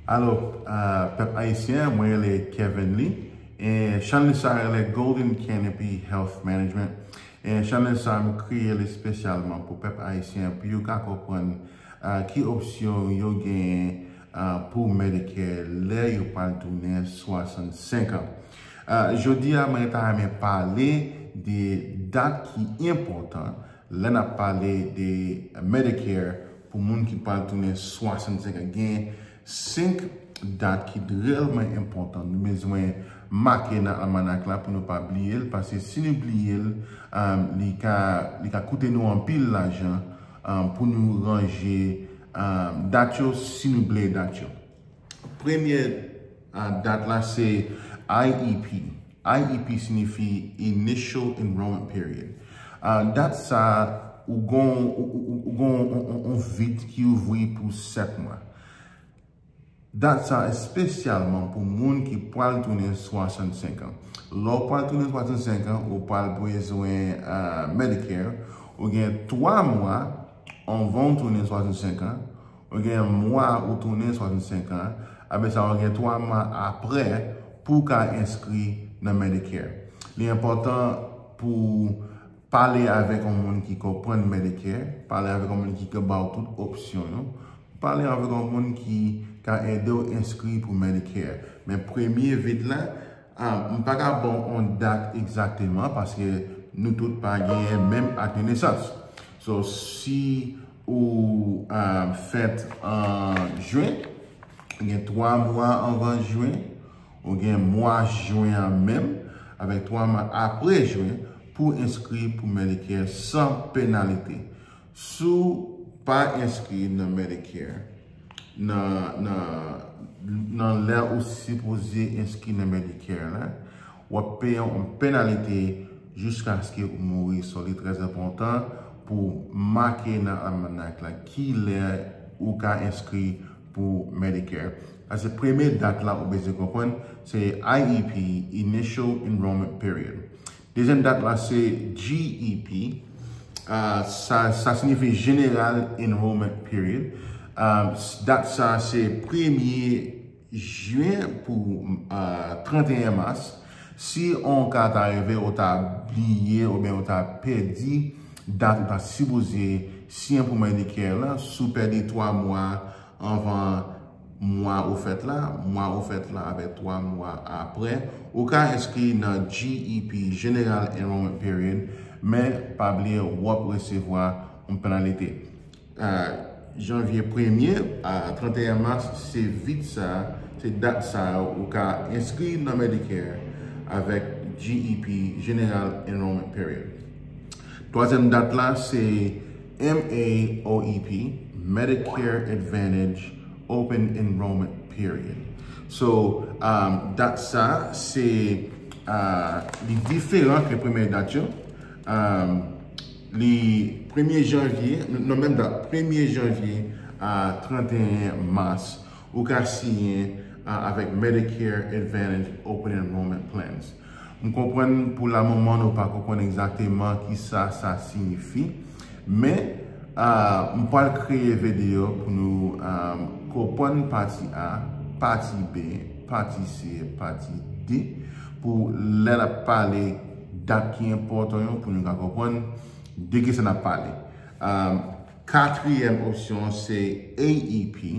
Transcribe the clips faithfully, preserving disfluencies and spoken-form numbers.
Alo, uh, pèp ayisyen, mwen rele Kevin Lee. E chanèl sa rele Golden Canopy Health Management. E chanèl sa m kreye l espesyalman pou pèp ayisyen, pou yo ka konprann uh, ki opsyon yo genyen uh, pou Medicare lè yo pral tounen swasannsenk an. Uh, jodi a, mwen ta renmen pale de dat ki enpòtan lè n ap pale de Medicare pou moun ki pral tounen swasannsenk an. Gen senk dat ki reyèlman enpòtan. Nou bezwen make nan almanak la pou nou pa bliye l, paske si nou bliye l, um, li ka, li ka koute nou anpil lajan um, pou nou ranje um, dat yo si nou bliye dat yo. Premye uh, dat la se I E P. I E P siyifi Initial Enrollment Period. Uh, dat sa, ou gon, ou, ou, ou gon on, on, on vid ki ouvri pou sèt mwa. Dat sa espesyalman pou moun ki pral tounen swasannsenk an. Lè w pral tounen swasannsenk an, ou pral bezwen uh, Medicare, ou gen twa mwa anvan w tounen swasannsenk an, ou gen mwa ou tounen swasannsenk an, apre sa ou gen twa mwa apre pou w ka enskri nan Medicare. Li enpòtan pou pale avèk yon moun ki konprann Medicare, pale avèk yon moun ki ka ba w tout opsyon yo, pale avèk yon moun ki ka ede w enskri pou Medicare. Men premye vid la, uh, m pa ka ba w yon dat egzakteman paske nou tout pa genyen menm ak de nesans. So, si ou uh, fèt an jen, gen twa mwa anvan jen, ou gen mwa jen an menm, avèk twa mwa apre jen, pou enskri pou Medicare san penalite. Si w pa enskri nan Medicare, nan, nan, nan lè ou sipoze enskri nan Medicare la, w ap peye yon penalite jiskaske ou mouri. So, li trè enpòtan pou make nan almanak la ki lè ou ka enskri pou Medicare. Sa se premye dat la ou bezwen konprann, se I E P, Initial Enrollment Period. Dezyèm dat la se G E P. Uh, sa, sa siyifi General Enrollment Period. Uh, dat sa se premye jen pou uh, trannteyen mas. Si yon ka ta rive ou ta bliye oubyen ou ta pèdi dat ou ta sipoze siyen pou Medicare la, si w pèdi twa mwa anvan mwa ou fèt la, mwa ou fèt la avèk twa mwa apre, ou ka enskri nan G E P, General Enrollment Period, men pa bliye w ap resevwa yon penalite. Uh, janvye premye a trannteyen mas, se vid sa, se dat sa ou ka enskri nan Medicare avèk G E P, General Enrollment Period. Twazyèm dat la se M A O E P, Medicare Advantage Open Enrollment Period. So, um, dat sa se uh, li diferan ke premye dat yo. Um, li premye janvye, non, menm dat, premye janvye a trannteyen mas, ou ka siyen uh, avèk Medicare Advantage Open Enrollment Plans. M konprann pou lamoman nou pa konprann egzakteman kisa sa siyifi, men uh, m pral kreye videyo pou nou um, konprann pati A, pati B, pati C, pati D, pou lè n ap pale dat ki enpòtan yo pou nou ka konprann de kisa n ap pale. Um, katriyèm opsyon se A E P,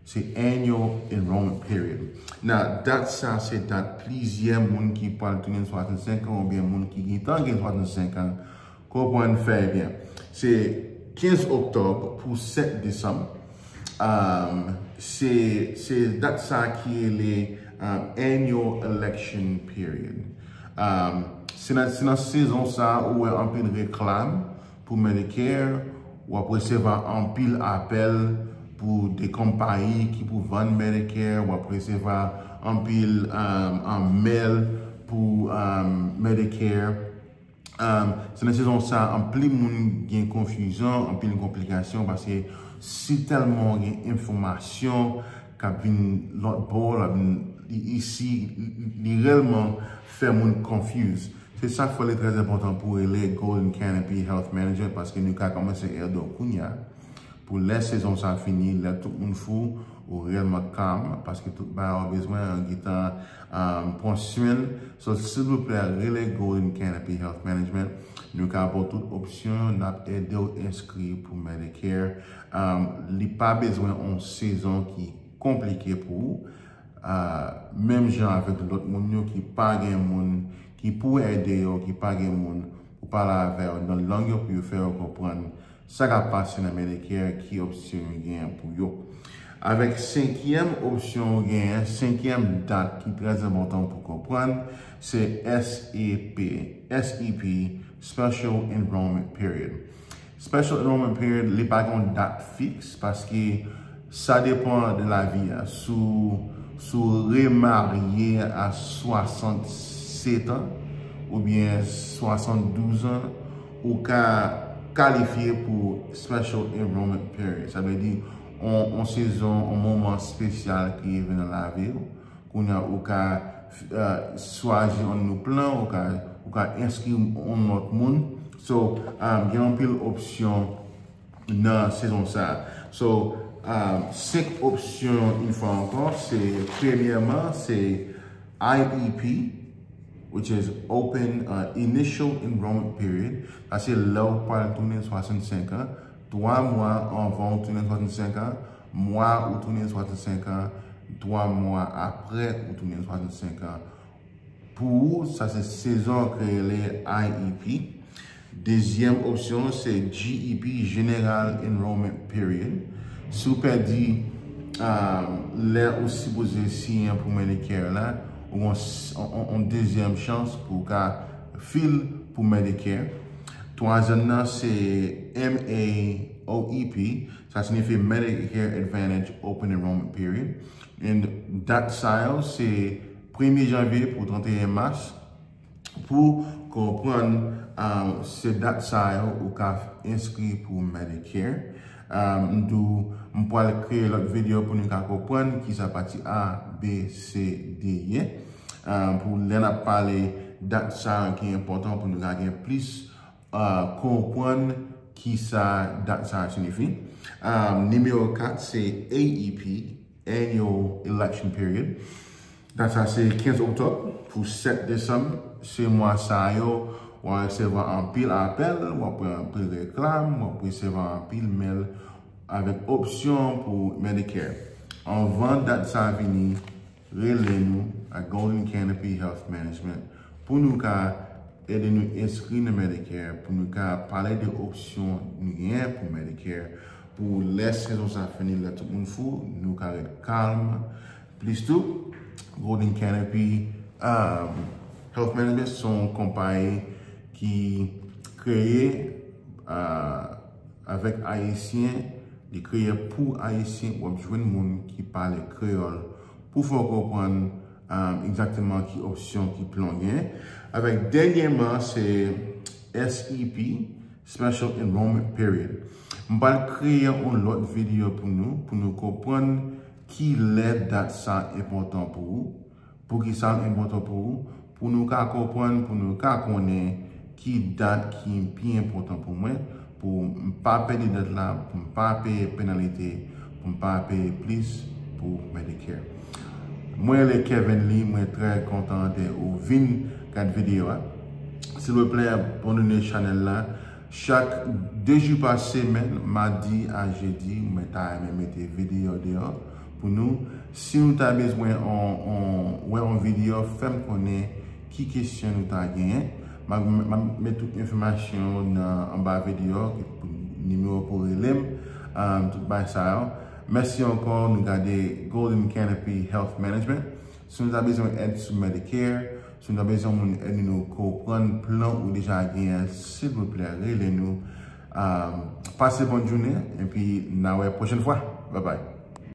se Annual Enrollment Period. Nan dat sa, se dat plizyè moun ki pral tounen swasannsenk an oubyen moun ki gentan gen swasannsenk an konprann fè byen. Se kenz oktòb pou sèt desanm. Um, se, se dat sa ki rele um, Annual Election Period. Um, se nan, se nan sezon sa ou wè anpil reklam pou Medicare, w ap resevwa anpil apèl pou de konpayi ki pou vann Medicare, w ap resevwa anpil um, um, mail pou um, Medicare. Um, se nan sezon sa, anpil moun gen konfizyon, anpil konplikasyon, paske si tèlman gen enfòmasyon k ap vin lòt bò, l ap vin isi, li reyèlman fè moun confuse. Se sa k fè li trè enpòtan pou rele Golden Canopy Health Manager, paske nou ka kòmanse ede w kounya. Pou lè sezon sa fini, lè tout moun fou, ou reyèlman kalm, paske tout bagay ou bezwen, ou gentan um, pran swen l. So, silvouplè, rele Golden Canopy Health Management. Nou ka ba w tout opsyon, n ap ede w enskri pou Medicare. Um, li pa bezwen yon sezon ki konplike pou ou. Uh, menm jan avèk lòt moun yo ki pa gen moun ki pou ede yo, ki pa gen moun pou pale avè yo nan lang yo pou yo fè yo konprann sa k ap pase nan Medicare, ki opsyon yo genyen pou yo. Avèk senkyèm opsyon yo genyen, senkyèm dat ki trè enpòtan pou konprann, se S E P, S E P, Special Enrollment Period. Special Enrollment Period, li pa gen yon dat fiks, paske sa depann de lavi a. Si w, si w remarye a swasannsetan oubyen swasanndouz an, ou ka kalifye pou Special Enrollment Period. Sa vle di, yon, yon sezon, yon moman espesyal ki rive nan lavi w. Kounye a, ou ka uh, chwazi yon nou plan, ou ka, ou ka enskri yon lòt moun. So, um, gen anpil opsyon nan sezon sa. So, um, senk opsyon, yon fwa ankò, se premyèman, se I E P, which is Open uh, Initial Enrollment Period. Sa se lè ou pral tounen swasannsenk an, twa mwa anvan ou tounen swasannsenk an, mwa ou tounen swasannsenk an, twa mwa apre ou tounen swasannsenk an. Pou ou, sa se sezon ki rele I E P. Dezyèm opsyon, se G E P, General Enrollment Period. Si w pèdi um, lè ou sipoze siyen pou Medicare la, ou yon dezyèm chans pou w ka fil pou Medicare. Twazyèm nan, se M A O E P. Sa siyifi Medicare Advantage Open Enrollment Period. And dat sa yo, se premye janvye pou trannteyen mas. Pou konprann uh, se dat sa yo ou ka enskri pou Medicare. Uh, m tou, m pral kreye lòt videyo pou nou ka konprann ki sa pati A, B, C, D ye. Uh, pou lè n ap pale dat sa yo ki enpòtan pou nou ka gen plis uh, konprann ki sa dat sa siyifi. Uh, nimewo kat se A E P, Annual Election Period. Dat sa se kenz oktòb pou sèt desanm. Se mwa sa yo w ap resevwa anpil apèl, w ap pran anpil reklam, w ap resevwa anpil mèl avèk opsyon pou Medicare. Anvan dat sa vini, rele nou ak Golden Canopy Health Management pou nou ka ede nou enskri nan Medicare, pou nou ka pale de opsyon nou genyen pou Medicare, pou lè sezon sa fini, lè tout moun fou, nou ka ret kalm. Plis tou, Golden Canopy um, Health Management se yon konpayi ki kreye uh, avèk Ayisyen, li kreye pou Ayisyen, w ap jwenn moun ki pale kreyòl pou fè w konprann um, egzakteman ki opsyon ki plan w gen. Avèk dènyèman, se S E P, Special Enrollment Period. M pral kreye yon lòt videyo pou nou, pou nou konprann ki lè dat sa enpòtan pou ou, pou ki sa l enpòtan pou ou, pou nou ka konprann, pou nou ka konnen ki dat ki pi enpòtan pou mwen, pou m pa pèdi dat la, pou m pa peye penalite, pou m pa peye plis pou Medicare. Mwen rele Kevin Lee, mwen trè kontan de ou vin gad videyo a. Silvouplè, abòne chanèl la. Chak de jou pa semèn, madi a jedi, mwen ta renmen mete videyo deyò pou nou. Si nou ta bezwen on, on, wè yon videyo, fè m konnen ki kesyon nou ta genyen. M ap, m ap met tout enfòmasyon yo nan anba videyo, ki pou nimewo pou rele m, um, tout bagay sa yo. Mèsi ankò, nou gade Golden Canopy Health Management. Si nou ta bezwen èd sou Medicare, si nou ta bezwen moun ede nou konprann plan ou deja genyen, silvouplè, rele nou. Um, pase bòn jounen, epi n a wè pwochèn fwa. Babay.